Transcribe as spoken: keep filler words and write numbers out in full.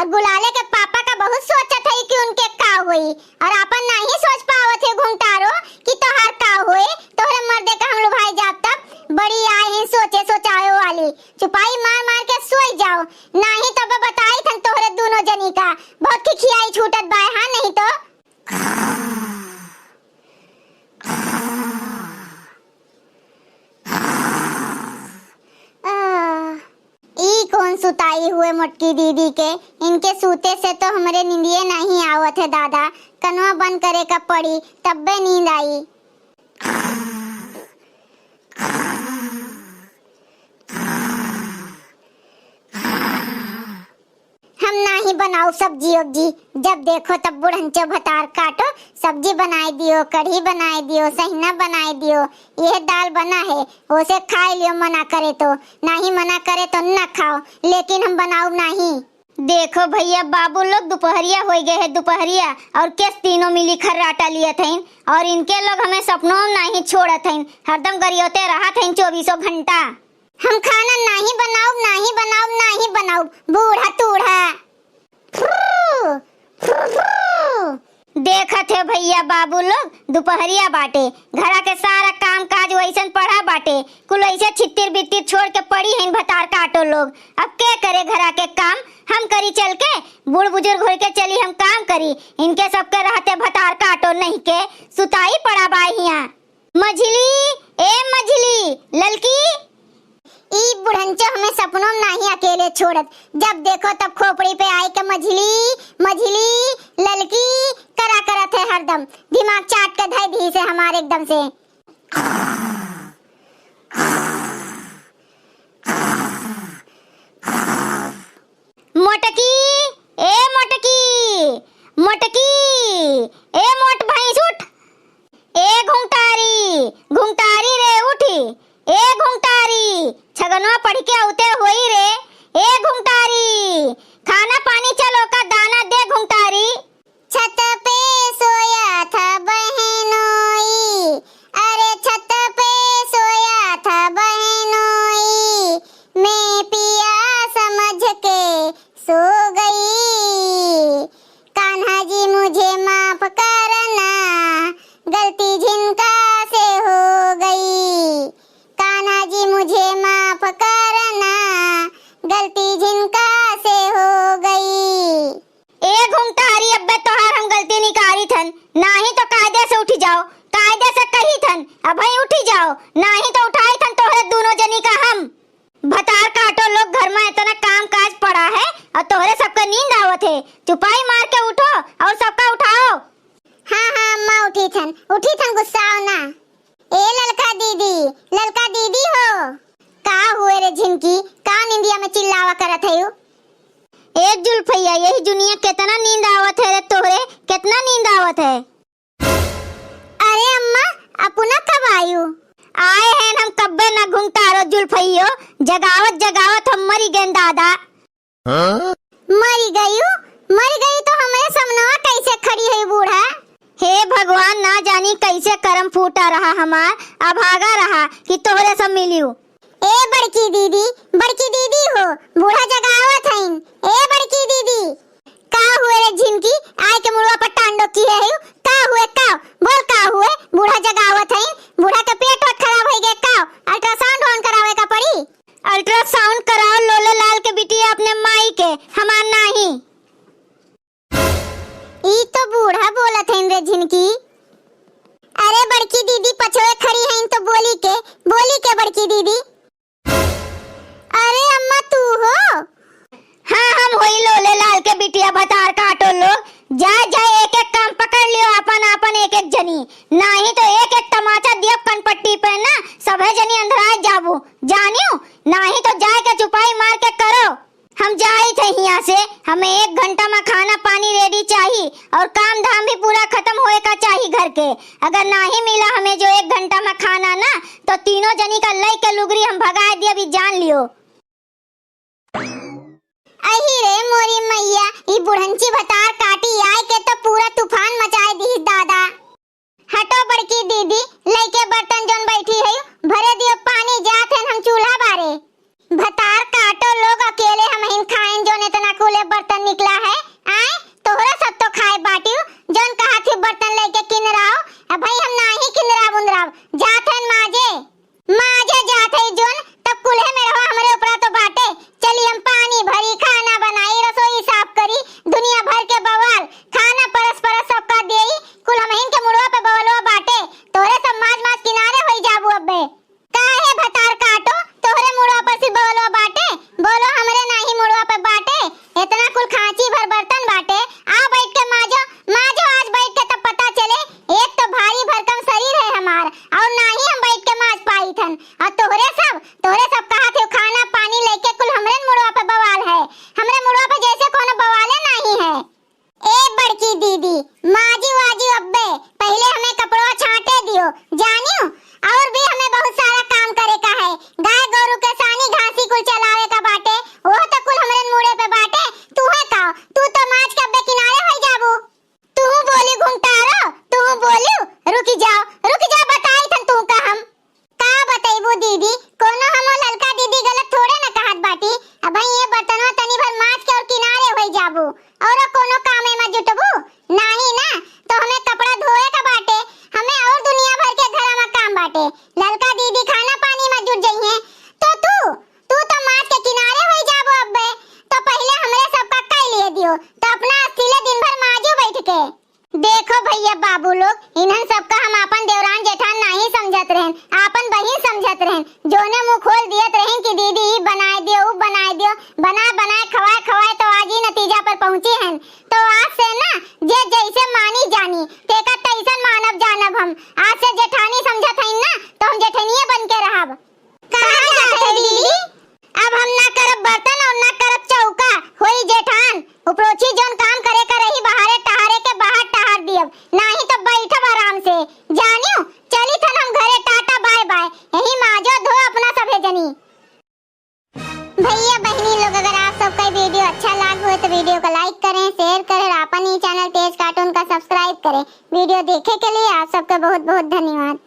गुलाले के पापा का बहुत सोचत है कि उनके का होई, और आपन नाही सोच पावत है घुंघटारो कि तोहार का होई। तोहरे मर्दे का हम लुभाई जाब तब बड़ी आए हैं सोचे सोचावे वाली। चुपाई मार मार के सोई जाओ, नाही तब बताई थन तोहरे दोनों जनी का। बहुत खिखियाई छूटत बाय, हाँ नहीं तो। आह, ई कौन सुताई हुए मोटकी दीदी के? इनके सूते से तो हमरे नींदिये नहीं आवत है दादा। कनवा बंद करे का पड़ी तब्बे नींद आई। हम नाही बनाउब सब्जी उब्जी, जब देखो तब बुढ़ंचो भतार काटो, सब्जी बनाए दियो, कढ़ी बनाए दियो, सहिना बनाए दियो, यह दाल बना है, ओसे खाए लियो, मना करे तो। नाही मना करे तो न खाओ, लेकिन हम बनाउब नाही। देखो भैया बाबू लोग, दुपहरिया होइ गए है, दुपहरिया, और केस तीनों मिली खर्राटा लियत हइन, और इनके लोग हमें सपनों में नाही छोड़त हइन, हरदम गरियोते रहत हइन चौबीसों घंटा। हम खाना नाही बनाउब, नाही बनाउब, नाही बनाउब, बूढ़ा तूढ़ा। फुर्र, फुर्र, फुर्र। देखत है भैया बाबू लोग, दुपहरिया बाटे, घरा के सारा काम काज वैसन पड़ा बाटे, कुल ऐसे छित्तिर बित्तिर छोड़ के पड़ी हैं भतार काटो लोग। अब के करे घरा के काम? हम करी चल के, बूढ़ बुजुर्ग होई के चली हम काम करी, इनके सबके रहते भतार काटो नहीं के सुताई पड़ा बा हियाँ। मझली, ए मझली, ललकी। ई बुढ़ंचो हमें सपनों में नाही अकेले छोड़त, जब देखो तब खोपड़ी पे आई के मझली, मझली, ललकी करा करत है हरदम। दिमाग चाट के धई दी से हमारे एकदम से। मोटकी, ए मोटकी, मोटकी, ए मोट भैंस उठ। ए घुंघटारी, घुंघटारी रे उठी। ए घुंघटारी, छगनवा पढ़ के औते होई रे। ए घुंघटारी, खाना पानी चलो का दाना दे घुंघटारी। छत पे सोया था बहनोई, अरे छत पे सोया था बहनोई, मैं पिया समझ के सो गई। कान्हा जी मुझे माफ करना, गलती झिनका से हो गई। कान्हा जी मुझे माफ करना, गलती झिनका से हो गई। ए घुंघटारी, अब्बे तोहार हम गलती निकारित हन, नाही तो कायदे से उठी जाओ, कायदे से कहित हन, अबहीं उठी जाओ, नाही तो उठाइत हन तोहरे दूनों जनी का हम। भतार काटो लोग, घर मा इतना काम काज पड़ा है और तोहरे सबका नींद आवत है, चुपाई मार के उठो और सबका उठाओ। हाँ, हाँ, अम्मा उठीत हन, उठीत हन, गुस्साओ ना। ए ललका दीदी, ललका दीदी हो, का हुए रे झिनकी, का निंदिया में चिल्लावा करत है यू? ए जुल्फैया, यही जुनिया केतना नींद आवत है रे तोहरे, केतना नींद आवत है? अरे अम्मा, अपना कब आयु? आए हैं हम कब्बे ना घुंघटारो जुल्फैयो, जगावत जगावत हम मरी गए दादा। हाँ? मरी गयू, मरी गयू तो हमरे समनवा कैसे खड़ी है बूढ़ा? हे भगवान, ना जानी कैसे करम फूटा रहा हमार, अभागा रहा कि तोहरे सब मिलियू। ए बड़की दीदी, बड़की दीदी हो, बूढ़ा जगावत हईन। ए बड़की दीदी, का हुए रे झिनकी, आय के मुड़वा पर टांडो किहे हयू? का हुए, का? बोल का हुए? बूढ़ा जगावत हईन, बूढ़ा के पेट वेट खराब होई गए का? Ultrasound on करावे का पड़ी? Ultrasound कराओ लोले लाल के बिटिया अपने माई के, हमार नाही। ई तो बूढ़ा बोलत हईन रे झिनकी। अरे बड़की दीदी पछवे खड़ी हईन तो बोली के, बोली के बड़की दीदी। अरे अम्मा तू हो? हाँ हम होई लोले लाल के बिटिया भतार काटो लोग। जाए जाए एक एक काम पकड़ लियो आपन आपन एक एक जनी, नाही तो एक एक तमाचा दियो कनपट्टी पे ना सभे जनी अंधराए जाबू जानियो, नाही तो जाए के चुपाई मार के करो। हम जाइत है हियाँ से, हमें एक घंटा मा खाना पानी ready चाही और काम धाम भी पूरा खतम होए का चाही घर के। अगर नाही मिला हमें जो एक घंटा मा खाना ना, तो तीनों जनी का लई के लुगरी हम भगाए दिया, भी जान लियो। अही रे मोरी मैया, ई बुढ़ंची भतार काटी आए के तो पूरा तूफान मचाए दिहिस दादा। हटो बड़की दीदी, लइके बर्तन जौन बैठी है, भरे दियो पानी, जात हन हम चूल्हा बारे। भतार काटो लोग, अकेले हमहिन खाएन जौन इतना कुल से बर्तन निकला है, आए, तोहरा सब तो खाए बाटिउ, जौन कहा थी बर्तन लेके किनराओ, अब भाई हम नाही किनराब उनराब, जात हन माजे, माजे जात है जौन, तब कुल्हे में रहो हमरे ऊपरा तो बाटे, चली हम पानी भरी, खाना बनाई, रसोई साफ करी, दुनिया भर के बवाल, खाना परस परस सबका देई, कुल हमहिन के मुड़वा पे बवलवा बाटे, तोहरे सब माज माज किनारे होई जाबू अब्बे। काहे भतार काटो, तोहरे मुड़वा पर सिर्फ बवलवा बाटे? बोलो, हमरे नाही मुड़वा पे बाटे? इतना कुल खांची भर बर्तन बाटे, आ बैठ के माजो, माजो आज बैठ के, तब पता चले। एक तो भारी भरकम शरीर है हमार, और नाही हम बैठ के माज पाई थन। और तोहरे सब, तोहरे सब कहा थे खाना पानी लेके कुल हमरे मुड़वा पे बवाल है। हमरे मुड़वा पे जैसे कोनो बवाले नाही है। ए बड़की दीदी, माजी वाजी अब्बे, पहिले हमें कपड़वा छांटे दियो, जानियो, और भी हमें बहुत सारा काम करे का है। गाय गोरू के सानी घासी कुल चलावे का बाटे, वो तो कुल हमरे मूड़े पे बाटे। तू है का, तू तो माज के अब्बे किनारे होई जाबू। तू बोली घुंटारो, तू बोलू, रुकी जाओ, रुकी जाओ, बताई थन तू का हम। का बतैबू दीदी, कोनो हमो ललका दीदी गलत थोड़े न कहत बाटी। अबहीं ये बर्तनवा तनी भर माज के और किनारे होई जाबू, और कोनो कामे में जुटबू? नाही ना, तो हमें कपड़ा धोए का बाटे, हमें और दुनिया भर के घरा में काम बाटे। ललका दीदी खाना पानी में जुट जइहें, तो तू, तू तो माज के किनारे होई जाबू अब्बे। तो पहिले हमरे सबका कई लिए दियो, तो अपना अस्थिले दिन भर माजू बैठ के। देखो भैया बाबू लोग, इन्हन सबका हम आपन देवरान जेठान नाही समझत रहेन, आपन बहिन समझत रहेन। जोने मुंह खोल दियत रहेन कि दीदी ई बनाए दियो, उ बनाए दियो, बना बनाए खवाए खवाए तो आज ई नतीजा पर पहुंची हन। तो आज से ना जे जैसे मानी जानी, तेका तैसन मानब जानब हम। आज से जेठानी समझत हईन ना, तो हम जेठनिये बन के रहब। कहाँ जात है दीदी? अब हम ना करब बर्तन और ना करब चौका, होई जेठान। उपरोछी जौन काम करे का रही बहारे टहारे के, बाहर टहार दियब, नाही तो बैठब आराम से। जानियो, चली थन हम घरे, टाटा बाय बाय। यही माजो धो अपना सभे जनी। भैया बहिनी लोग, अगर आप सबका वीडियो अच्छा लाग हो तो वीडियो को लाइक करें, शेयर करें और आपन ई चैनल तेज कार्टून का सब्सक्राइब करें। वीडियो देखे के लिए आप सबका बहुत बहुत धन्यवाद।